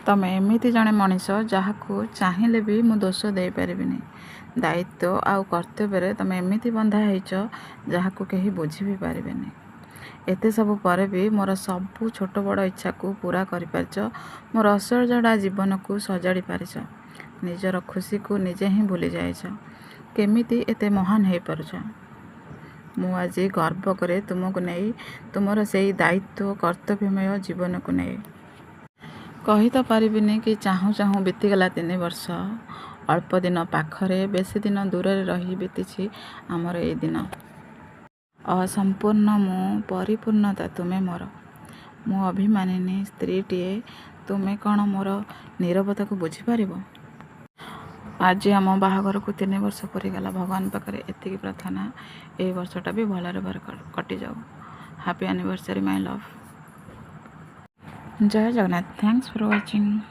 ତମେ ଏମିତି ଜଣେ ମଣିଷ, ଯାହାକୁ ଚାହିଁଲେ ବି ମୁଁ ଦୋଷ ଦେଇପାରିବିନି। ଦାୟିତ୍ୱ ଆଉ କର୍ତ୍ତବ୍ୟରେ ତମେ ଏମିତି ବନ୍ଧା ହେଇଛ, ଯାହାକୁ କେହି ବୁଝି ବି ପାରିବେନି। ଏତେ ସବୁ ପରେ ବି ମୋର ସବୁ ଛୋଟ ବଡ଼ ଇଚ୍ଛାକୁ ପୂରା କରିପାରିଛ। ମୋର ଅସଜଡ଼ା ଜୀବନକୁ ସଜାଡ଼ି ପାରିଛ। ନିଜର ଖୁସିକୁ ନିଜେ ହିଁ ଭୁଲି ଯାଇଛ। କେମିତି ଏତେ ମହାନ ହେଇପାରୁଛ? ମୁଁ ଆଜି ଗର୍ବ କରେ ତୁମକୁ ନେଇ, ତୁମର ସେଇ ଦାୟିତ୍ୱ କର୍ତ୍ତବ୍ୟମୟ ଜୀବନକୁ ନେଇ। କହି ତ ପାରିବିନି କି ଚାହୁଁ ଚାହୁଁ ବିତିଗଲା 3 ବର୍ଷ। ଅଳ୍ପ ଦିନ ପାଖରେ, ବେଶୀ ଦିନ ଦୂରରେ ରହି ବିତିଛି ଆମର ଏଇ ଦିନ। ଅସମ୍ପୂର୍ଣ୍ଣ ମୁଁ, ପରିପୂର୍ଣ୍ଣତା ତୁମେ ମୋର। ମୁଁ ଅଭିମାନିନୀ ସ୍ତ୍ରୀଟିଏ। ତୁମେ କ'ଣ ମୋର ନୀରବତାକୁ ବୁଝିପାରିବ? ଆଜି ଆମ ବାହାଘରକୁ 3 ବର୍ଷ ପୁରିଗଲା। ଭଗବାନ ପାଖରେ ଏତିକି ପ୍ରାର୍ଥନା, ଏଇ ବର୍ଷଟା ବି ଭଲରେ ଭଲରେ କଟିଯାଉ। Happy anniversary, my love. Jay Jagannath. Thanks for watching.